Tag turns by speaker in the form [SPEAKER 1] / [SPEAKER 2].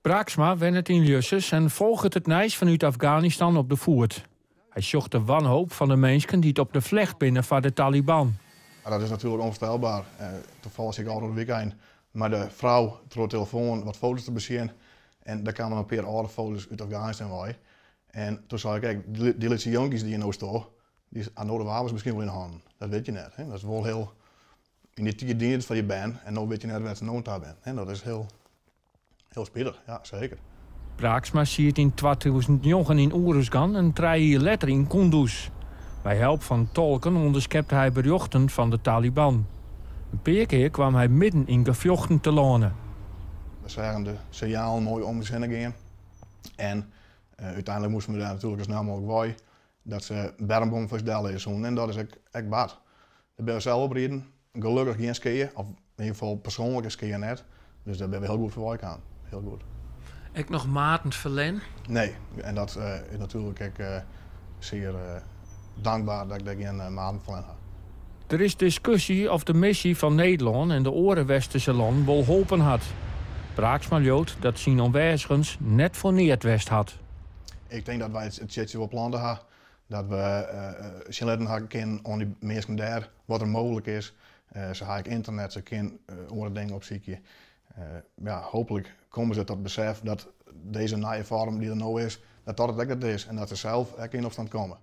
[SPEAKER 1] Braaksma wennet yn Ljussens en folget it nijs fanút Afganistan op de foet. Hy sjocht de wanhoop fan de minsken dy't op de flecht binne foar de Taliban.
[SPEAKER 2] Dat is natuurlijk onvoorstelbaar. Toevallig ik al het weekend mei de frou troch de telefoan wat foto's te besjen. En dêr kamen in pear âlde foto's út Afganistan wei. En toen sei ik ek, dy lytse jonkjes dy't hjir no stean, dy ha no de wapens miskien wol yn 'e hannen. Dat witte je net. Hè? Dat is wol hiel. Yn dy tiid diene it foar je bern en no witte je net wêr't se no ta binne. Hè? Dat is hiel, hiel spitich, ja, seker.
[SPEAKER 1] Braaksma siet yn 2009 yn Oeruzgan en 3 jier letter yn Kunduz. Mei help fan tolken ûnderskepte hy berjochten fan de Taliban. In pear kear kaam hy midden yn gefjochten telâne.
[SPEAKER 2] We seagen de sinjalen moai om ús hinne gean. En úteinlik moasten we dêr natuerlik sa snel mooglik wei. Dat se bermbommen foar ús dellizze soene. En dat is ek bard. Dêr binne we sels opriden. Gelokkich gjin skea, of yn ieder gefal persoanlike skea net. Dus dêr binne we hiel goed foarby kaam. Hiel goed.
[SPEAKER 1] Ek noch maten ferlern?
[SPEAKER 2] Nee, en dat is natuerlik ek sear dankber dat ik dêr gjin maten ferlern ha.
[SPEAKER 1] Der is diskusje oft de missy fan Nederlân en de oare Westerske lannen wol holpen hat. Braaksma leaut dat syn oanwêzigens net foar neat west hat.
[SPEAKER 2] Ik tink dat wy it siedsje wol plante ha. Dat we sjen litten ha kinnen oan dy minsken dêr wat der mooglik is. Se ha ek ynternet, se kinne oare dingen opsykje. Ja, hooplik komme se tot it besef dat dizze nije foarm dy't der no is, dat dat it ek net is en dat se sels ek yn opstân komme.